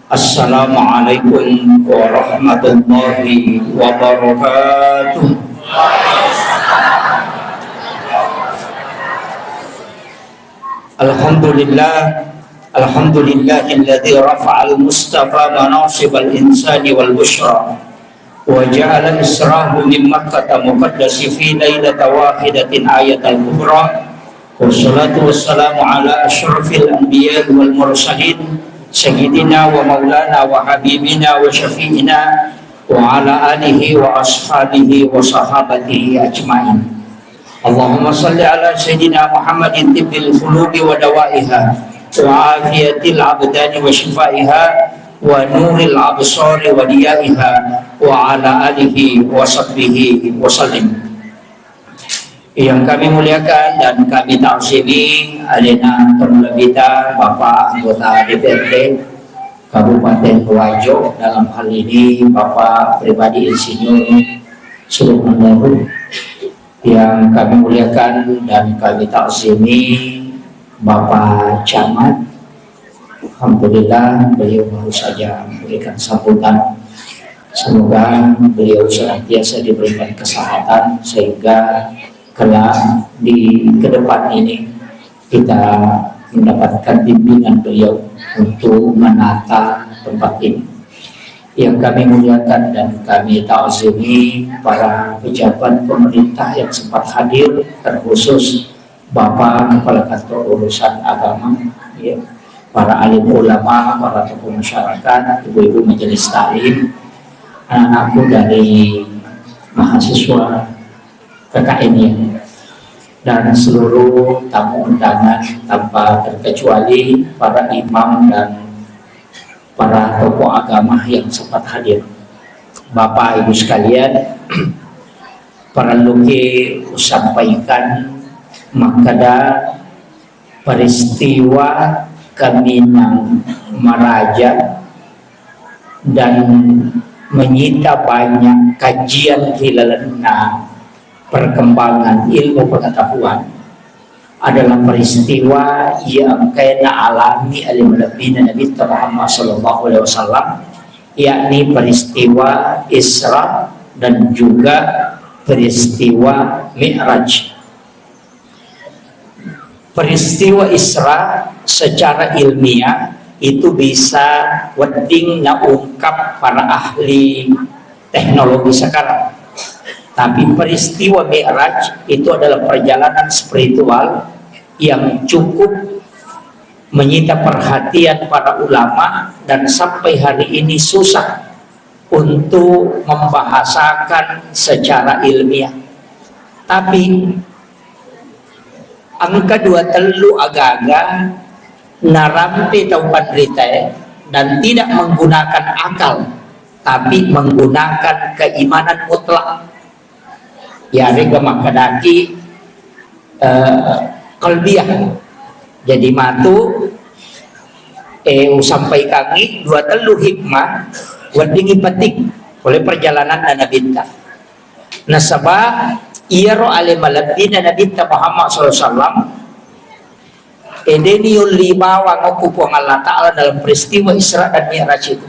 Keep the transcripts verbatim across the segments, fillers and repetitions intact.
Assalamualaikum warahmatullahi wabarakatuh. Alhamdulillah, alhamdulillahilladzi rafa'al mustafa manasibal insani wal busyra. وجعل إسراه من مكة المقدس في ليلة واحدة آية الكبرى. والصلاة والسلام على أشرف الأنبياء والمرسلين سيدنا ومولانا وحبيبنا وشفيعنا وعلى آله وأصحابه وصحابته أجمعين. اللهم صل على سيدنا محمد طب القلوب ودوائها وعافية الأبدان وشفائها ونور الأبصار وضيائها وعلى آله وصحبه وسلم. Yang kami muliakan dan kami ta'zimi alena tomalebbita Bapak Anggota D P R D Kabupaten Wajo, dalam hal ini Bapak Pribadi Insinyur Sulaiman Daru. Yang kami muliakan dan kami ta'zimi Bapak Camat, alhamdulillah beliau baru saja memberikan sambutan. Semoga beliau senantiasa diberikan kesehatan sehingga kelak di ke depan ini kita mendapatkan bimbingan beliau untuk menata tempat ini. Yang kami muliakan dan kami ta'zimi para pejabat pemerintah yang sempat hadir, terkhusus Bapak Kepala Kantor Urusan Agama, ya, para alim ulama, para tokoh masyarakat, ibu-ibu majelis taklim, anak-anakku dari mahasiswa K K N, ya, dan seluruh tamu undangan tanpa terkecuali para imam dan para tokoh agama yang sempat hadir. Bapak Ibu sekalian, parelluki usampaikan makkeda peristiwa Kaminang Maraja dan menyita banyak kajian ri lalenna perkembangan ilmu pengetahuan adalah peristiwa iya engkae naalami ale malebbina Nabitta Muhammad sallallahu alaihi wasallam, yakni peristiwa Isra dan juga peristiwa Mi'raj. Peristiwa Isra secara ilmiah itu bisa wedding naungkap para ahli teknologi sekarang. Tapi peristiwa Mi'raj itu adalah perjalanan spiritual yang cukup menyita perhatian para ulama dan sampai hari ini susah untuk membahasakan secara ilmiah. Tapi engka dua tellu agaga narampe tau panritae dan tidak menggunakan akal, tapi menggunakan keimanan mutlak. Yarega makkedaki, eh, qalbiyah. Jadi matu, eh, usampaikangi dua tellu hikmah weddingngi petik oleh perjalanan Nabitta. Nasaba iyaro ale malebbina Nabitta Muhammad sallallahu alaihi wasallam, eh, de niyolli bawang okko Puang Allah Ta'ala dalam peristiwa Isra dan Mi'raj itu.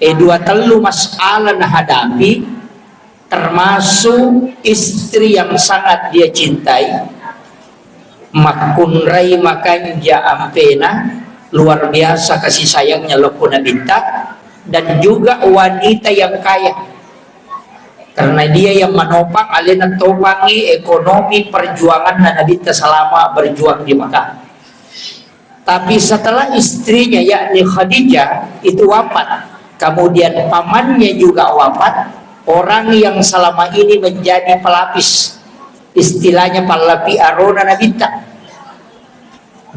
Eh, dua tellu masalah nahadapi, termasuk istri yang sangat dia cintai, makkunrai makanja ampena, luar biasa kasih sayangnya lokko Nabitta, dan juga wanita yang kaya. Karena dia yang menopang, alena topangi ekonomi perjuangan Nabitta selama berjuang di Mekah. Tapi setelah istrinya, yakni Khadijah, itu wafat, kemudian pamannya juga wafat, orang yang selama ini menjadi pelapis, istilahnya pallapi arona Nabitta,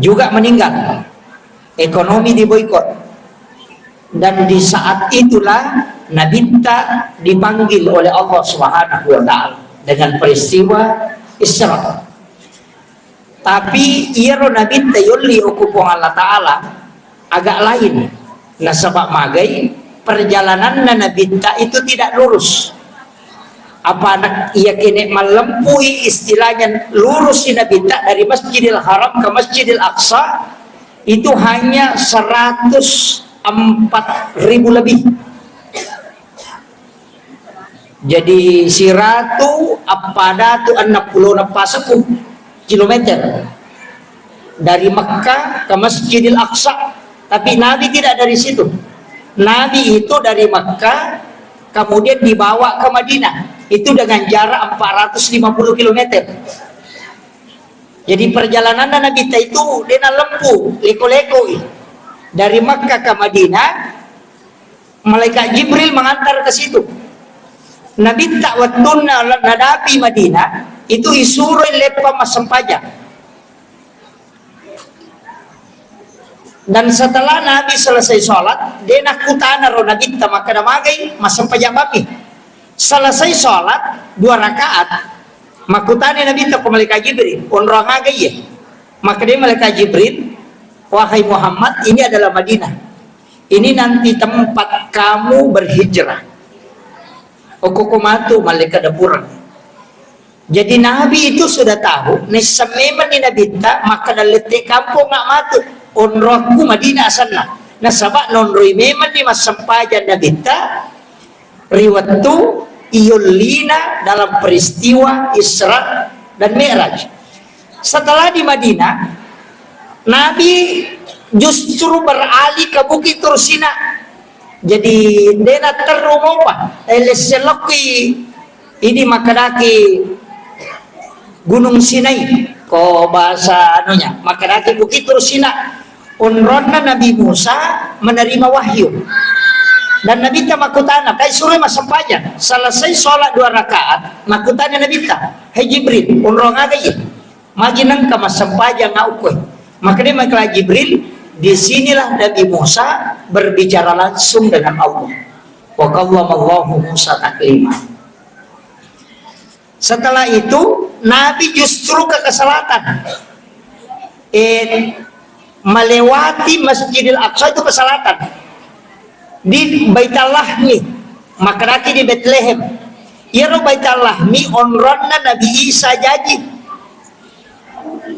juga meninggal. Ekonomi diboikot. Dan di saat itulah Nabitta dipanggil oleh Allah Subhanahu wa Ta'ala dengan peristiwa Isra. Tapi iyaro Nabitta yolli okko Puang Allah Ta'ala agak lain. Nasaba magai perjalananna Nabitta itu tidak lurus. Apa nak iya kene malempui istilahnya lurus si Nabitta dari Masjidil Haram ke Masjidil Aqsa itu hanya seratus empat ribu lebih. Jadi, siratu appada tu enneng pulo nappasekku kilometer dari Mekah ke Masjidil Aqsa. Tapi Nabi tidak dari situ. Nabi itu dari Mekah, kemudian dibawa ke Madinah. Itu dengan jarak empat ratus lima puluh kilometer. Jadi, perjalananna Nabitta itu dena lempu, leko-lekoi. Dari Makkah ke Madinah, malaikat Jibril mengantar ke situ. Nabitta wettunna la-, nadapi Madinah, itu isuroi leppang massempajang. Dan setelah Nabi selesai sholat, de nakkutana ro Nabitta makkeda, "Magai massempajang bammi?" Selesai sholat dua rakaat, makkutani Nabitta ko malaikat Jibril, "Onrong aga iye?" Makkeda malaikat Jibril, "Wahai Muhammad, ini adalah Madinah. Ini nanti tempat kamu berhijrah." Okko ko matu malaikat dapurang. Jadi Nabi itu sudah tahu, naisseng memenni Nabitta makkeda lette kampong nga matu, onrokku Madinah asenna. Nasaba nonroi memenni massempajang Nabitta ri wettu iyollina dalam peristiwa Isra dan Mi'raj. Setelah di Madinah, Nabi justru beralih ke Bukit Tursina. Jadi, dena terru mopa, eh, lesse lokki ini makkedaki Gunung Sinai, ko bahasa anunya, makkedaki Bukit Tursina. Onronna Nabi Musa menerima wahyu. Dan Nabitta makkutana, "Kai suroi massempajang?" Selesai sholat dua rakaat, makkutana Nabitta, "Hai Jibril, onrong aga iye? Magi nengka massempajang aukkoi?" Makkedai malaikat Jibril, "Di sinilah Nabi Musa berbicara langsung dengan Allah." Wa kallamallahu Musa taklima. Setelah itu, Nabi justru ke, ke selatan. Eh, melewati Masjidil Aqsa itu ke selatan. Di Baitul Lahmi, makkedaki di Betlehem. Iyaro Baitul Lahmi onronna Nabi Isa jaji.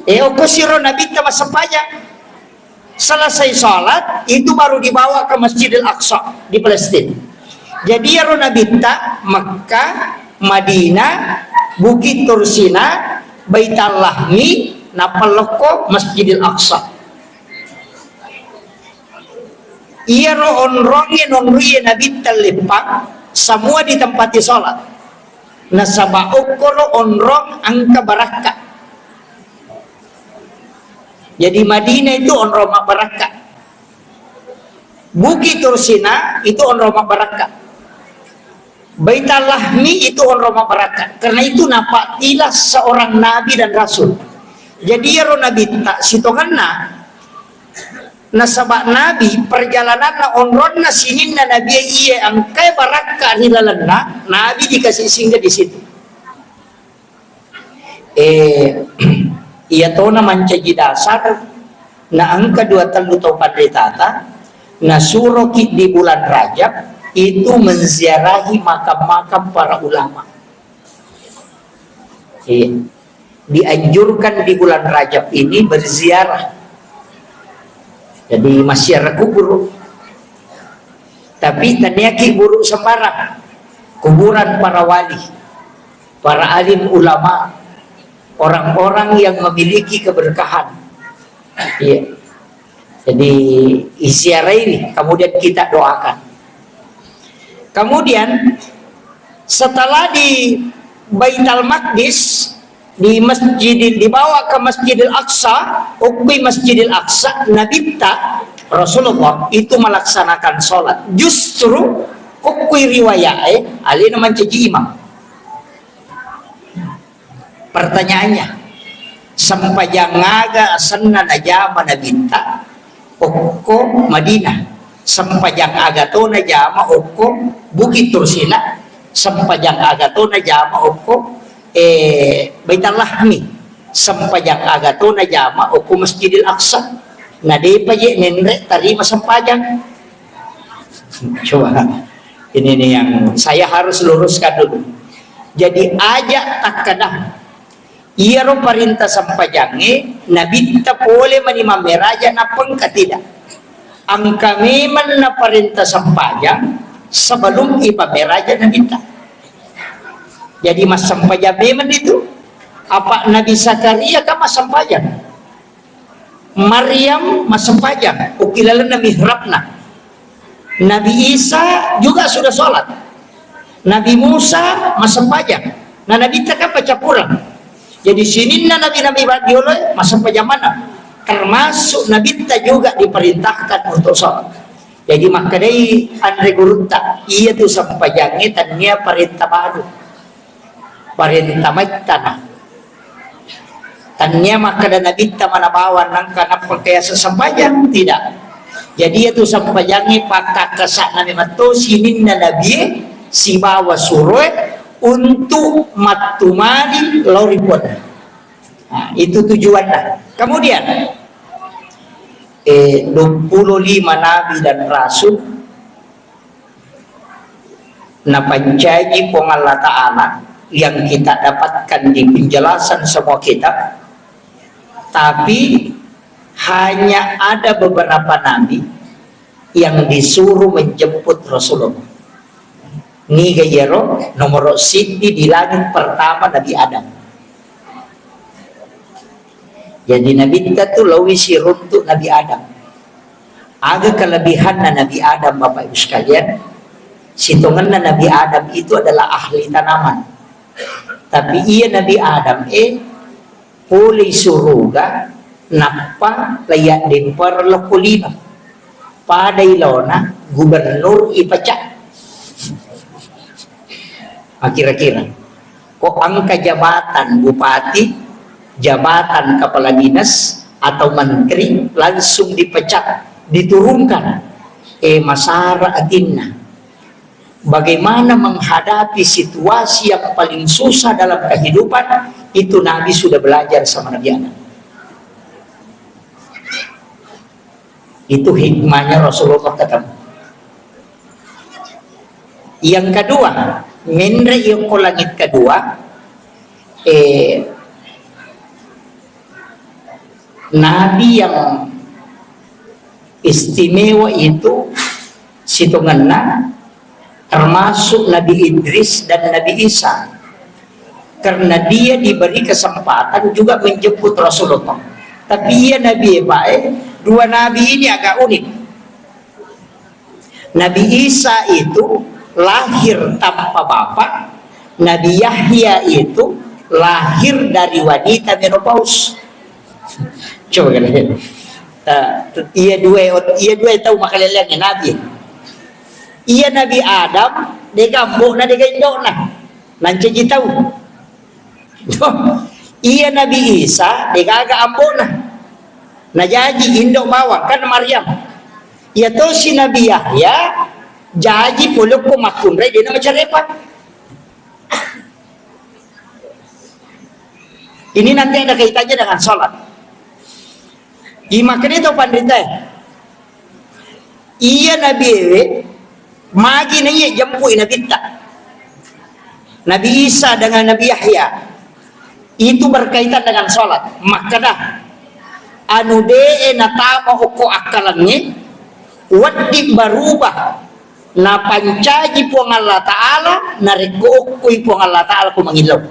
Eh, okko siro Nabitta massempajang. Selesai sholat, itu baru dibawa ke Masjidil Aqsa di Palestina. Jadi, iyaro Nabitta Mekah, Madinah, Bukit Tursina, Baitul Lahmi, nappa lokko Masjidil Aqsa. Iyaro onrongnge nonrie Nabitta leppang, semua ditempati sholat. Nasaba okkoro onrong engka barakka. Jadi Madinah itu onrong mabbarakka. Bukit Tursina itu onrong mabbarakka. Baitul Lahmi itu onrong mabbarakka. Karena itu napattilas seorang nabi dan rasul. Jadi iyaro Nabitta sitongenna, nasaba Nabi perjalananna onronna sininna Nabi iye engkae barakka ri lalenna, Nabi dikasih singgah di situ. Eh, iya tona mancaji dasar, na engka dua tellu tau panritata, nasuroki di bulan Rajab itu menziarahi makam-makam para ulama. Iya. Dianjurkan di bulan Rajab ini berziarah. Jadi, massiara kubur. Tapi taniaki buru sembarang. Kuburan para wali, para alim ulama, orang-orang yang memiliki keberkahan. Iya. Jadi, iziarahi, kemudian kita doakan. Kemudian, setelah di Baitul Maqdis, di Masjidil, dibawa ke Masjidil Aqsa, okkoi Masjidil Aqsa, Nabitta, Rasulullah itu melaksanakan sholat. Justru, okkoi riwayat, eh, alena mancaji imam. Pertanyaannya, sempajang aga asenna najama Nabitta okko Madinah? Sempajang aga to najama okko Bukit Tursina? Sempajang aga to najama okko, eh, Baitul Lahmi? Sempajang aga to najama okko Masjidil Aqsa? Na depa je nenre tarima sempajang. Coba, ini nih yang saya harus luruskan dulu. Jadi, aja takkeda, iyaro parintah sempajangnge, Nabitta pole mani mammeraja, nappa engka tidak? Engka memang naparenta sempajang sebelum ipameraja Nabitta. Jadi massempajang memang itu. Apa Nabi Zakaria kan massempajang. Maryam massempajang, ukkilalenna mihrabna. Nabi Isa juga sudah sholat. Nabi Musa massempajang. Nah, Nabitta kan paccappureng. Jadi sininna nabi-nabi ba-, rioloe massempajang maneng. Termasuk Nabitta juga diperintahkan untuk sholat. Jadi makkedai anre gurutta, iya tu sempajangnge tennia parenta baru. Parenta maittana. Tennia makkeda Nabitta mana bawang nangka nappa kayasa sempajang, tidak. Jadi itu sempajangnge pakkakkasa'na memang to sininna nabie sibawa suroe untuk mattumali lao ri Puanna. Nah, itu tujuanna. Kemudian, eh, dua puluh lima nabi dan rasul napancaji Puang Allah Ta'ala yang kita dapatkan di penjelasan semua kitab, tapi hanya ada beberapa nabi yang disuruh menjemput Rasulullah. Niga iyaro? Nomoro siddi di langit pertama Nabi Adam. Jadi Nabitta tu laowi siruntuk Nabi Adam. Aga kelebihanna Nabi Adam, Bapak Ibu sekalian? Sitongenna Nabi Adam itu adalah ahli tanaman. Tapi iya Nabi Adam, eh, polei suruga, nappa laiya dempar lokko lino. Pada ilona gubernur ipecat. Ah, kira-kira. Kok angka jabatan bupati, jabatan kepala dinas, atau menteri langsung dipecat, diturunkan? Eh, masara atinna. Bagaimana menghadapi situasi yang paling susah dalam kehidupan, itu Nabi sudah belajar sama Nabi Adam. Itu hikmahnya Rasulullah ketemu. Yang kedua, menre yokko langit kedua, eh, Nabi yang istimewa itu sitongenna termasuk Nabi Idris dan Nabi Isa. Karena dia diberi kesempatan juga menjemput Rasulullah. Tapi iya Nabi, Pak, eh, dua nabi ini agak unik. Nabi Isa itu lahir tanpa bapak, Nabi Yahya itu lahir dari wanita menopaus. Coba kalian. Eh, iya dua, iya dua tahu makaleleang nabi. Iya Nabi Adam, dega ambo'na, dega indo'na. Nancaji tau. Iya Nabi Isa, degaga ambo'na. Najaji indo bawang, kan Maryam. Iya tosi Nabi Yahya, jaji polokko makkunrai dena macarepa. Ini nanti ada kaitannya dengan sholat. Imakanya itu pandita. Iya Nabi ewe, magi na iya jempui Nabitta. Nabi Isa dengan Nabi Yahya. Itu berkaitan dengan sholat. Makkeda, anu de'e natama okko akkalengnge, wedding berubah. Napancaji Puang Allah Ta'ala, narekko okkoi Puang Allah Ta'ala ko mangillau.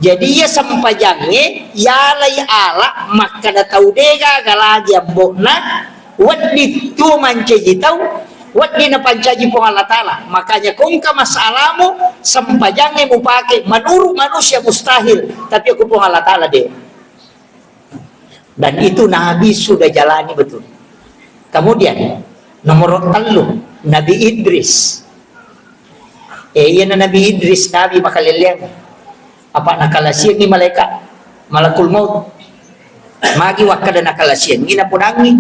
Jadi iya sempajangnge, yalai ala makkeda tau degaga lagi ambo'na, wedding tuo mancaji tau, wedding napancaji Puang Allah Ta'ala. Makanya ko engka masalamu, sempajangnge mupake, menurut manusia mustahil, tapi aku Puang Allah Ta'ala de. Dan itu Nabi sudah jalani betul. Kemudian, nomor tellu, Nabi Idris. Eh, iya na Nabi Idris, Nabi makaleleang. Apa nakalasiangi malaikat, malakul maut. Magi wakkada nakalasiangi, napodangi.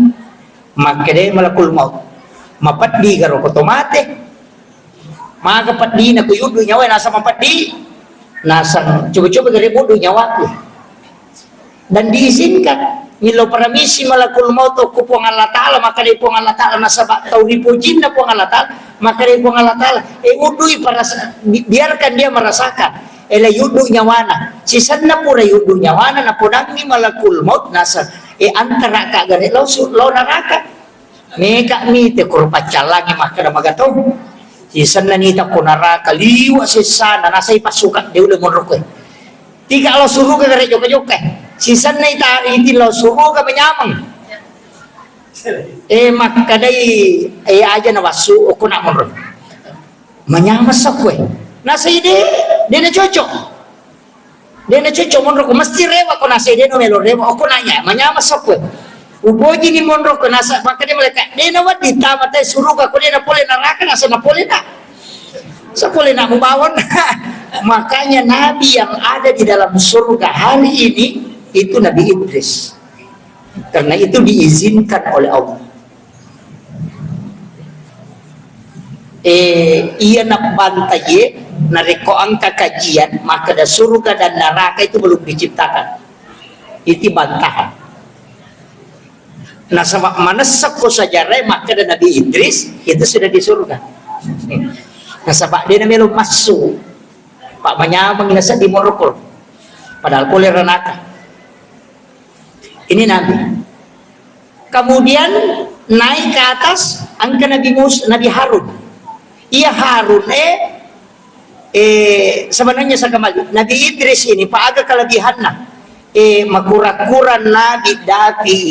Makkeda malakul maut. Mapeddi garo ko to mate. Maga peddina ku yuddu nyawa, nasang mapeddi. Nasang coba-coba gare buddu nyawaku. Dan diizinkan. Millau paramisi malakul maut ku Puang Allah Ta'ala, maka dari Puang Allah Ta'ala, nasaba tau ripojinna Puang Allah Ta'ala, maka dari Puang Allah Ta'ala, eh, uddui parasa-, bi-, biarkan dia merasakan. Eh, la yuddu nyawana. Sisenna pura yuddu nyawana, napodangi malakul maut, nasang, eh, antara ka gare lao su-, lao neraka. Meka'mi te koro paccallangi makkeda magato. Sisenna nita ko naraka liwa sessana, nasai passuka de ulle monro koe. Tiga lao suruga gare jokka-jokka. Sisenna ita iti lao suruga menyameng. Eh, makkedai, eh, aja na wassu, okko na monro. Manyameng sokkoe. Nasai de, de na cocok. De na cocok monro ko mesti rewa ko nasai de no melo rewa. Okko nanya, manyameng sokkoe. Upoji ni monro ko nasa, makanya mereka, de na wadi tama te suruga ko de na pole naraka, nasa na pole na. Sa pole na mubawon. Makanya nabi yang ada di dalam surga hari ini itu Nabi Idris. Karena itu diizinkan oleh Allah. Eh, iya nabbantaie, narekko engka kajian, makkeda surga dan neraka itu belum diciptakan. Itu bantahan. Nasaba manessakko sejarah makkeda Nabi Idris itu sudah di surga. Nasaba de na melo massu. Pak manyameng nasa di morokol. Padahal pole ranaka. Ini Nabi. Kemudian naik ke atas, engka Nabi Mus-, Nabi Harun. Iya Harun, eh, eh, sebenarnya saya kembali. Nabi Idris ini, Pak, aga kelebihannya. Eh, makura-kura Nabi Dapi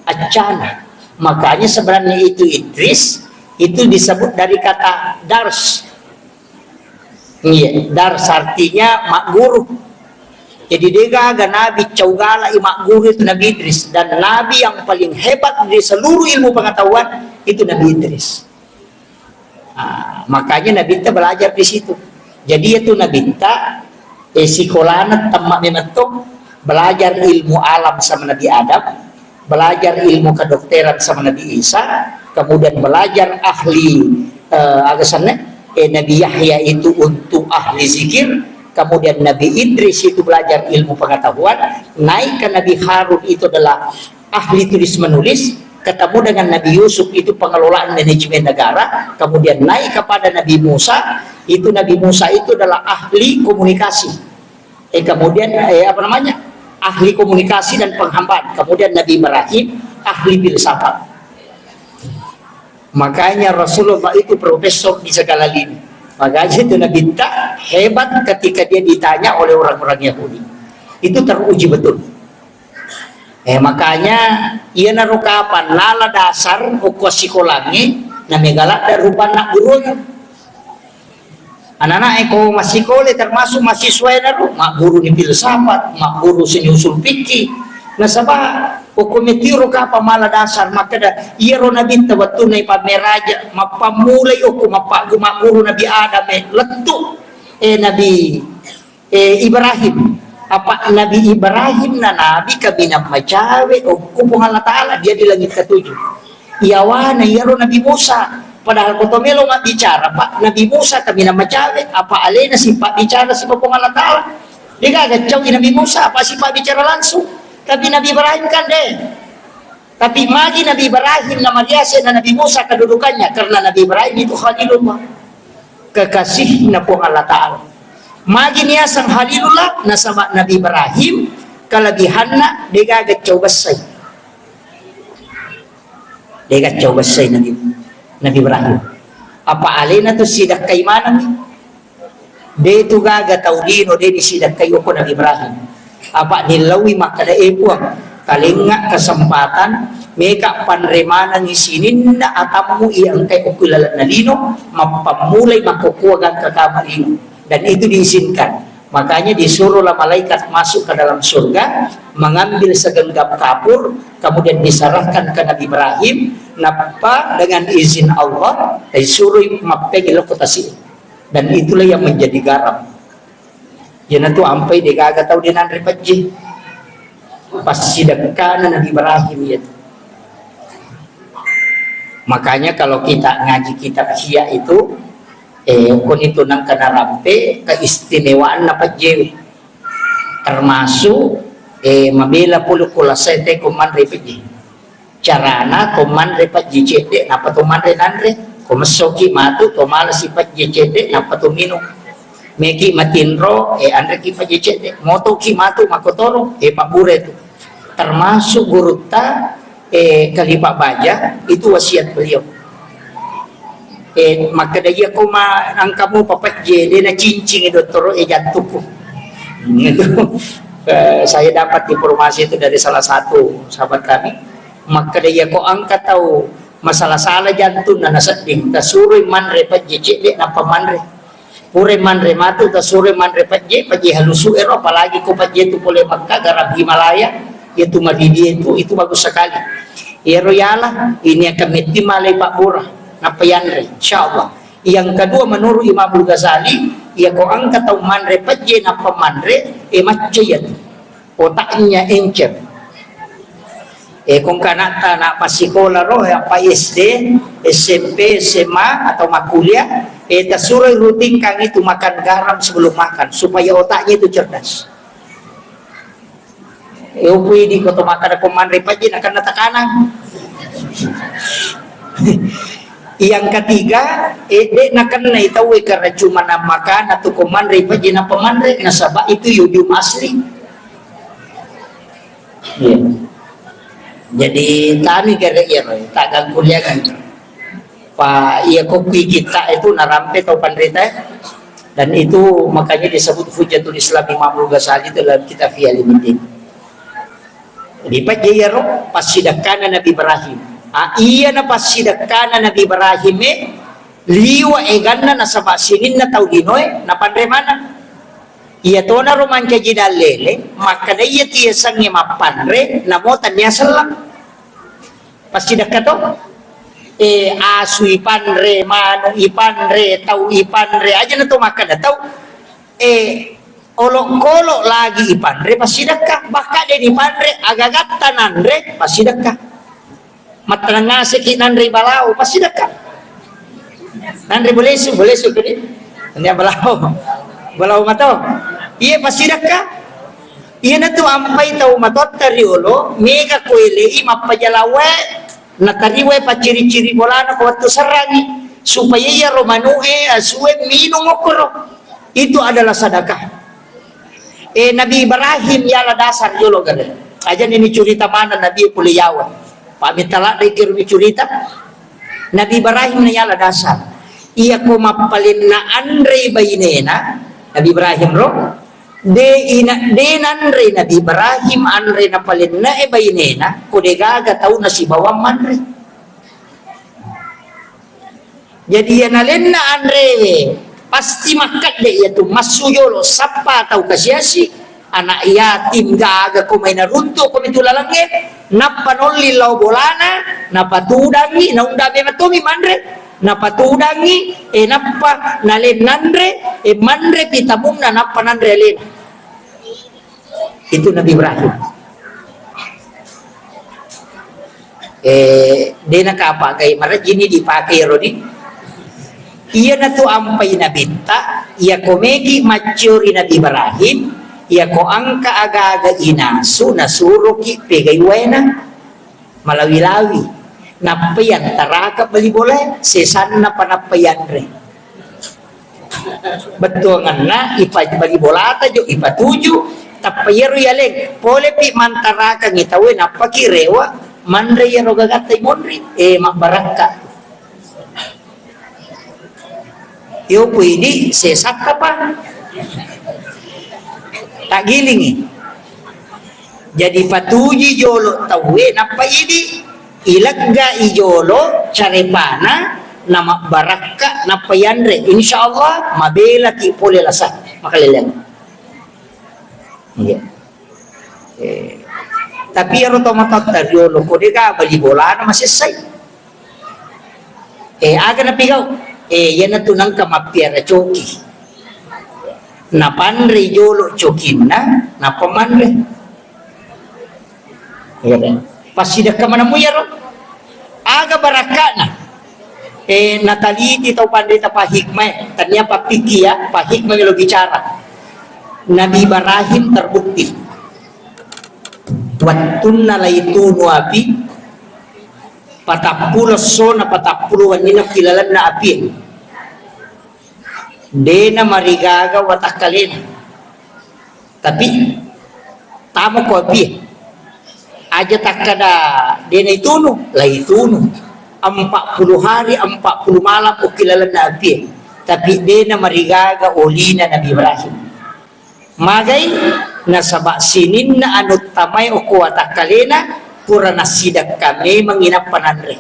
Acana. Makanya sebenarnya itu Idris, itu disebut dari kata dars. Iya, dars artinya mak guru. Jadi, de gaga nabi cau galak i mak guru itu Nabi Idris. Dan nabi yang paling hebat di seluruh ilmu pengetahuan itu Nabi Idris. Ah, makanya Nabi kita belajar di situ. Jadi, itu Nabi kita, eh, sikolana temma memetto belajar ilmu alam sama Nabi Adam, belajar ilmu kedokteran sama Nabi Isa, kemudian belajar ahli, eh, aga senna, eh, Nabi Yahya itu untuk ahli zikir, kemudian Nabi Idris itu belajar ilmu pengetahuan, naik ke Nabi Harun itu adalah ahli tulis menulis, ketemu dengan Nabi Yusuf itu pengelolaan manajemen negara, kemudian naik kepada Nabi Musa, itu Nabi Musa itu adalah ahli komunikasi. Eh, kemudian, eh, apa namanya, ahli komunikasi dan penghambaan. Kemudian Nabi Ibrahim, ahli filsafat. Makanya Rasulullah itu profesor di segala lini. Makanya itu Nabi ta hebat ketika dia ditanya oleh orang-orang Yahudi. Itu teruji betul. Eh, makanya, iyanaro kapang nala dasar okko sikolangnge, na megaladda rupanna gurunna. Anak-anak e ko massikole termasuk mahasiswa e naro, magguru ni filsafat, magguru seni usul fikih. Nasaba, okko metiro kapang mala dasar, makkeda, iyaro nabitta wettunna ipammeraja, mappammulai okko mappa-, magguru Nabi Adam e, lettu, eh, Nabi eh, Ibrahim. Apa Nabi Ibrahim na nabi kaminang macawe okko Puang Allah Ta'ala, dia di langit ketujuh. Iyawana iyaro Nabi Musa. Padahal ko to melo mabbicara, Pak, Nabi Musa kaminang macawe, apa alena sipabbicara sipa Puang Allah Ta'ala. Degaga cau Nabi Musa, apa sipabbicara langsung. Tapi Nabi Ibrahim kan deh. Tapi magi Nabi Ibrahim namariase na Nabi Musa kedudukannya, karena Nabi Ibrahim itu Khalilullah, kekasihna Puang Allah Ta'ala. Magi niaseng Khalilullah, nasaba Nabi Ibrahim kelebihanna degaga cau bessai. Degaga cau bessai Nabi, Nabi Ibrahim. Apa alena tu sidakkai manengi. De tu gaga tau lino de disidakkai okko Nabi Ibrahim. Apa nillaui makkeda, "E Puang, talengnga kesempatan, meka panre manengi sininna atammu iya engkai okko lalenna lino, mappammulai makkokkoa gangka kama lino." Dan itu diizinkan. Makanya disuruhlah malaikat masuk ke dalam surga, mengambil segenggam kapur, kemudian diserahkan ke Nabi Ibrahim, nappa dengan izin Allah, disuruh mappegi lokotasi. Dan itulah yang menjadi garam. Iyanatu ampai degaga tau de nanre pejje. Passidekkana Nabi Ibrahim iyatu. Makanya kalau kita ngaji kitab Ihya itu, eh, konitu nangka narampe keistimewaanna pejje. Termasuk, eh, mabela pole ko lasai te ko manre pejje. Carana to manre pajji cedde, nappa to manre nanre. Ko messoki matu, to malasi pajji cedde, nappa to minung. Meki matinro, e, anreki pajji cedde. Motoki matu, makkotoro, e, pabbure tu. Termasuk gurutta, Eh, Khalifah Baja, itu wasiat beliau. Eh, makkeda, "Iya ko ma engka mupa pejje, de nacincingi dottoro e jantungku." Itu, eh, saya dapat informasi itu dari salah satu sahabat kami. Makkeda, "Iya ko engka tau masala-sala jantung na nasedding, tasuroi manre pejje cedde nappa manre." Pura manre matu, tasuroi manre pejje, pejje halusu ero, apalagi ko pejje tu pole Mekka, garam Himalaya, yaitu maridi itu, itu bagus sekali. Iyaro yala, ini akan metti malai pabbura, nappa yanre, insyaallah. Yang kedua, menurut Imamul Ghazali, iya ko engka tau manre pejje, nappa manre, e macca yatu. Otaknya encer. Eh, kongka anatta, anak passikola ro, apa S D, S M P, S M A, atau makkuliah, eh, tasuroi rutinkan itu makan garam sebelum makan, supaya otaknya itu cerdas. Eh, upui di koto makan ko manre pejje, nakenna tekanan. Yang ketiga, eh, de nakenna itau karena cuma makan atau ko manre pejje, nappa manre, nasaba itu yodium asli. Iya. Jadi tani kere iya, Roy, tak ganggu dia kan. Pa iya kopi kita itu narampe tau panrita, dan itu makanya disebut Hujjatul Islam Imamul Ghazali itu dalam kitab Ihya Ulumuddin. Jadi pejje iyaro passidekkana Nabi Ibrahim. Ah, iya na passidekkana Nabi Ibrahim e, liwa eganna nasaba sininna tau linoe napanre maneng. Iya tonaro mancaji dallele, makkeda iya tiasengnge mappanre, namo tania sellang. Passidekka to? Eh, asu ipanre, manu ipanre, tau ipanre, aja na to makkeda tau. Eh, olokolo lagi ipanre, passidekka. Bahkan de nipanre, agagatta nanre, passidekka. Mattenang ngaseki nanre balao, passidekka. Nanre bolesu, bolesu kedi. Nanre balao. Balao mato. Iya, passidekka. Iya natu ampai tau matotta riolo, mega koelei mappajalawae, natariwae pacciri-ciri bolana ko wettu serrangi, supaya iya ro manu'e, asue minung okkoro. Itu adalah sedekah. Eh, Nabi Ibrahim yala dasar jolo gare. Aja ni curita mana Nabi pole yawa. Pak Mitala de kiru curita. Nabi Ibrahim na yala dasar. Iya ko mappalenna anre bainena, Nabi Ibrahim ro. De ina, de nanre Nabi Ibrahim anre napalenna e bainena, ko de gaga tau nasibawang manre. Jadi, iya nalenna anrewe, pasti makkedde iyatu, massu jolo, sappa tau kasiasi, anak yatim, gaga ko mai naruntu ko mitu lalengnge, nappa nolli lao bolana, napatudangi, naundang memang tomi manre, napatudangi, e, nappa nalen nanre, e, manre pitamunna, nappa nanre alena. Itu Nabi Ibrahim. Eh, dena kapa gai marajini dipake rodi. Iya natu ampai nabitta, iya ko meki macciori Nabi Ibrahim, iya ko angka agaga inasu nasuroki pegai waena. Malawi-lawi. Nappai antaraka bali bolae, sesanna pa nappai anre. Bettuanganna ipa-, bali bolata jo ipatuju, tappa iyaro yaleng, polepi mantarakangngi tauwe, nappaki rewa, manre iyaro gagatta imonri, eh, mabbarakka. Yo, ku idi sesatta pa. Taggilingi. Jadi patuji jolo tauwe, nappa idi, ilegga i jolo carepana, namabbarakka, nappa yanre. Insya Allah, mabelaki pole lasa. Makaleleang. Iya. Eh, tapi iyaro tomatoatta riolo ko dega bali bolana masessai. Eh, aga napigau? Eh, iyanatu nangka mappiara coki. Napanre jolo cokinna, nappa manre. Iya, kan? Passidekka manemu iyaro. Aga barakka'na? Eh, nataliti tau panrita pahikmah, tania papikki ya, pahikmah melo bicara. Nabi Ibrahim terbukti. Wettunna laitunu api, patappulo essona, patappulo wenninna ki lalenna api. Dena marigaga watakkalena. Tapi tamo ko api. Aja takkada dena itunu, la itunu. Empat puluh hari, empat puluh malam okki lalenna apie. Tapi dena marigaga olina Nabi Ibrahim. Magai? Nasaba sininna anu tamae okko watakkalena pura nassidekka memang inappa nanre.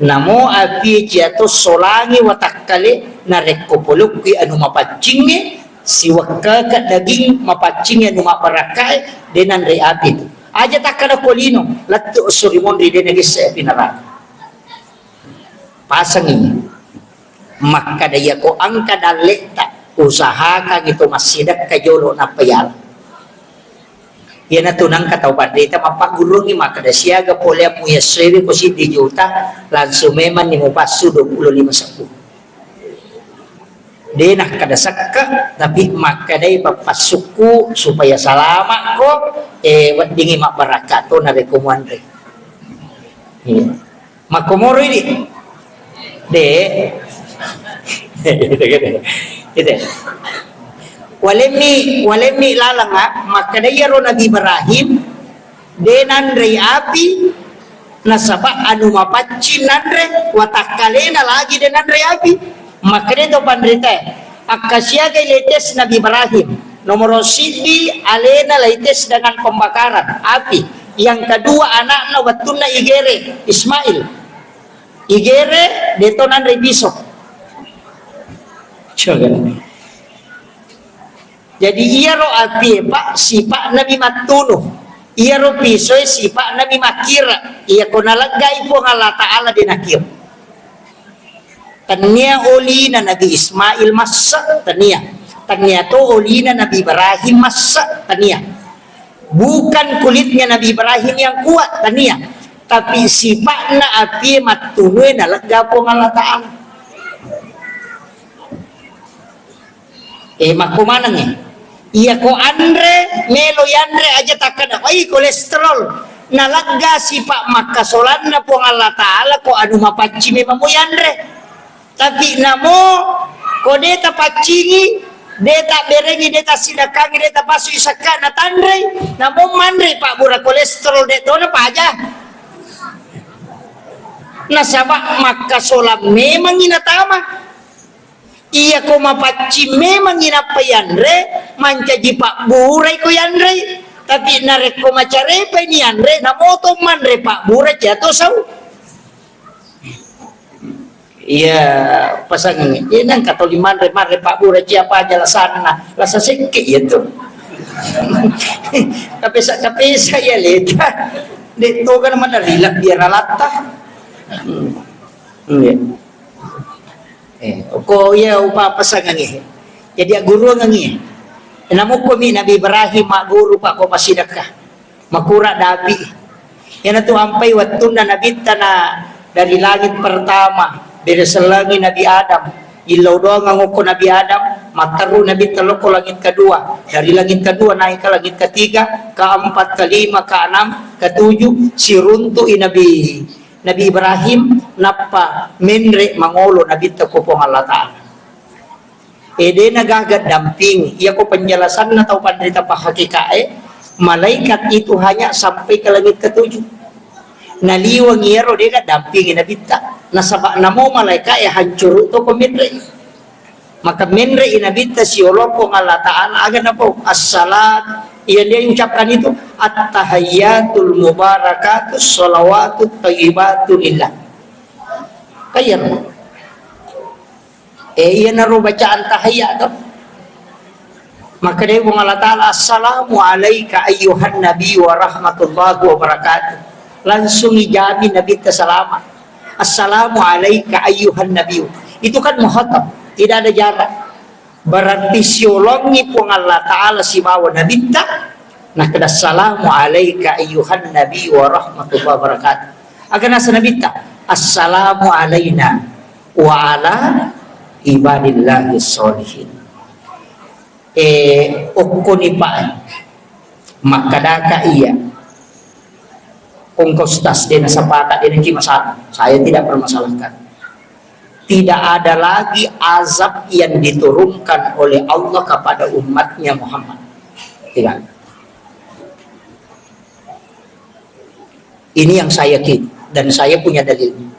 Namo apie ciato solangi watakkale narekko polokkui anu mapaccingnge, siwekkaka daging mapaccingnge anu mabbarakkae, de nanre api tu. Aja takkada ko lino, lettu esso ri monri de nagesse api neraka. Pasangi. Makkada iyako engka dalle'ta, usahakangi to massidekka jolo nappa yala. Iyanatu nengka tau panrita mappaggurungngi makkada siaga poleammu yessoewe ko siddi juta, langsung memanni mupassu dua puluh lima seppuh. De nakkada sekka, tapi makkadai pappassukku supaya salamakko, eh, weddingi mabbarakka to narekko muanre. Iya. Makkomoro idi? De. Gitu, gitu. Gitu. Walemmi, walemmi laleng, ah, makkada iyaro Nabi Ibrahim de nanrei api, nasaba anu mapaccing nanre, watakkalena lagi de nanrei api. Makkada to panritae, akkasiagai letes Nabi Ibrahim. Nomoro siddi alena laites dengan pembakaran api. Yang kedua anakna wettunna igere Ismail. Igere deto nanre piso. Coba. Jadi iyaro apie, Pak, sipa'na mi mattunu. Iyaro pisoe sipa'na mi makkira. Iyako naleggai Puang Allah Ta'ala de nakio. Tennia olina Nabi Ismail masse, tennia. Tennia to olina Nabi Ibrahim masse, tennia. Bukan kulitnya Nabi Ibrahim yang kuat, tennia. Tapi sipa'na apie mattunue nalegga Puang Allah Ta'ala. Eh, makko manengngi. Iyako anre, melo yanre aja takkada, "Oi, kolesterol." Nalegga sipa makkasolanna Puang Allah Ta'ala ko anu mapacci memang mo yanre. Tapi namo ko de tapaccingi, de taberengi, de tasidakkangi, de tapasui sakka natanrei, namo manre pabbura kolesterol de tona paja. Nasaba makkasolang memangngi natama. Iyako mapaccing memangngi nappa yanre, mancaji pabburai ko yanrei. Tapi narekko macarepai ni yanre, namoto manre pabbura ciato sau. Iya, pasangngi. Iya, nengka toli manre, manre pabbura ciapa aja lasanna. Lasa sekke iya tu. Kapesa-kapesa iya leta. Dek toga nama dari lak biar alatta. Hmm. Iya. Eh, ko iya upa pasangngi. Jadi agguruangngi. Namukko mi Nabi Ibrahim magguru pa ko pasidakka. Makura dapi. Iyanatu ampai wettunna Nabitta na dari langit pertama, bere sellengi Nabi Adam. Illau doang ngokko Nabi Adam, matteru Nabitta lokko langit kedua. Dari langit kedua naik ke langit ketiga, keempat, kelima, keenam, ketujuh, siruntu'i Nabi, Nabi Ibrahim, nappa menre mangolo Nabitta ko Puang Allah Ta'ala. E, de na gaga dampingi. Iyako penjelasanna tau panrita pahakikae, malaikat itu hanya sampai ke langit ketujuh. Naliweng iyaro de na dampingi Nabitta. Nasaba namo malaikae hancuru to ko menre. Maka menre i Nabitta siolokong Allah Ta'ala, aga napau, "Assalat," yang dia ucapkan itu, "At-tahayyatul mubarakatus shalawatut thayyibatu lillah." Kayar. Eh, iyanaro bacaan tahiyya to. Maka dé Puang Allah Ta'ala, "Assalamu alaika ayyuhan nabi wa rahmatullahi wa barakatuh." Langsung ijamin Nabitta salama. "Assalamu alaika ayyuhan nabi." Itu kan muhatab, tidak ada jarak. Berarti siolongi Puang Allah Ta'ala sibawa Nabitta, nakkeda, "Assalamu alaika ayyuhan nabi wa rahmatullahi wa barakatuh." Aga nasa Nabitta, "Assalamu alaina wa ala ibadillahi sholihin." Eh, okkoni pa, makkadaka iya. Engka ustaz, de nasepakat, de naki masalah. Saya tidak permasalahkan. Tidak ada lagi azab yang diturunkan oleh Allah kepada umatnya Muhammad. Tidak. Ini yang saya yakin dan saya punya dalilnya.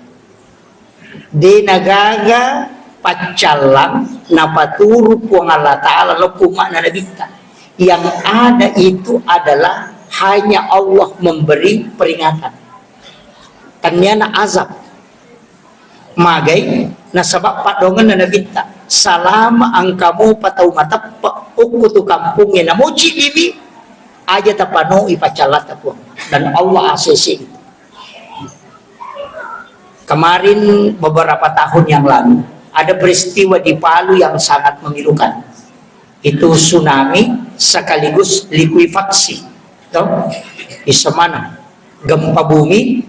De nagaga paccallang napaturu Puang Allah Ta'ala lokku umma'na Nabitta. Yang ada itu adalah hanya Allah memberi peringatan. Tanniana azab. Magai, nasaba paddoangenna Nabitta, salama engka mopa tau mateppe ukkutu kampungnge namuci bibi, aja tapanoi paccallatta Puang. Dan Allah A C C itu. Kemarin, beberapa tahun yang lalu, ada peristiwa di Palu yang sangat memilukan. Itu tsunami sekaligus likuifaksi. Toh? Isemana. Gempa bumi,